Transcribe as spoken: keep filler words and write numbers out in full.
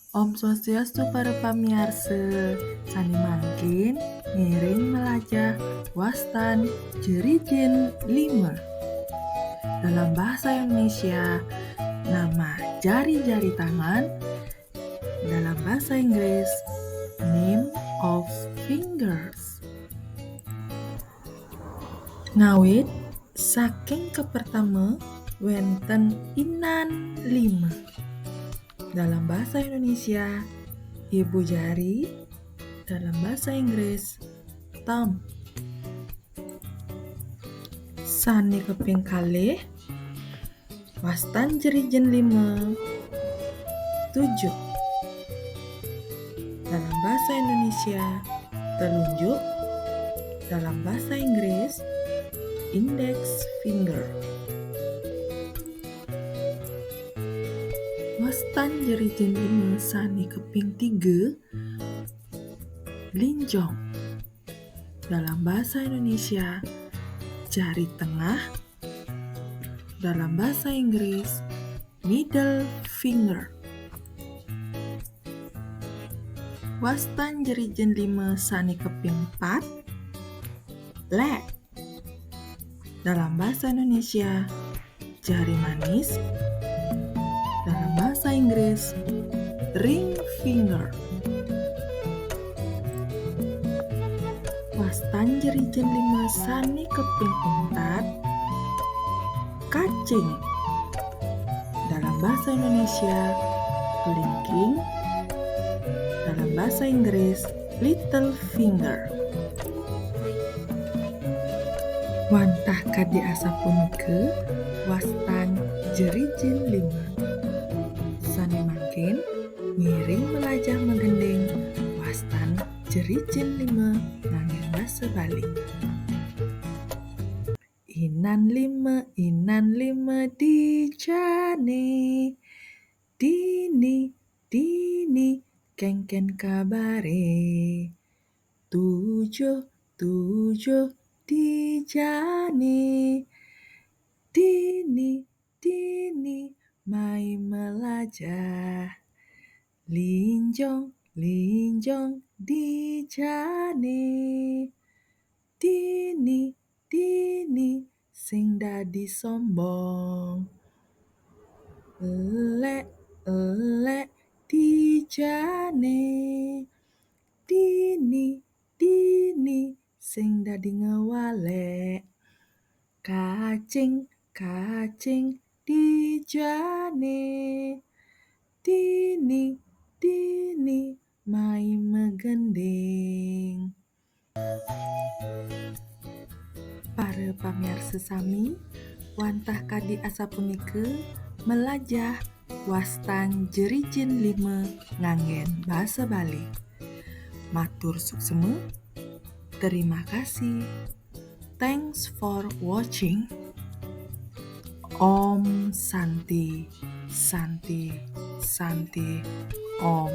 Om Swastiastu para pamiarsa, sane mangkin ngiring melajah wastan jerijin lima. Dalam bahasa Indonesia, nama jari-jari tangan. Dalam bahasa Inggris, name of fingers. Ngawit saking kapertama wenten inan lima. Dalam bahasa Indonesia, ibu jari. Dalam bahasa Inggris, thumb. Sane kaping kalih, wastan jerijin lima, tujuh. Dalam bahasa Indonesia, telunjuk. Dalam bahasa Inggris, index finger. Wastan jerijin lima sane kaping tiga, linjong. Dalam bahasa Indonesia, jari tengah. Dalam bahasa Inggris, middle finger. Wastan jerijin lima sane kaping pat, lek. Dalam bahasa Indonesia, jari manis. Dalam bahasa Inggris, ring finger. Wastan jerijin lima sane kaping untat, kacing. Dalam bahasa Indonesia, kelingking. Dalam bahasa Inggris, little finger. Wantah kadi asapunika wastan jerijin lima. Sane mangkin ngiring melajah magending wastan jerijin lima nganggen basa Bali. Inan lima, inan lima dijane. Dini, dini, kenken kabare? Tujuh, tujuh dijane. Dini, dini, mai melajah. Linjong, linjong dijane. Dini, dini, sing dadi sombong. Elek, elek dijane. Dini, dini, sing dadi ngewalek. Kacing, kacing dijane. Dini, dini, mai magending. Para pamiarsa sami, wantah kadi asapunika melajah wastan jerijin lima nganggen basa Bali. Matur suksma. Terima kasih. Thanks for watching. Om Santi, Santi, Santi, Om.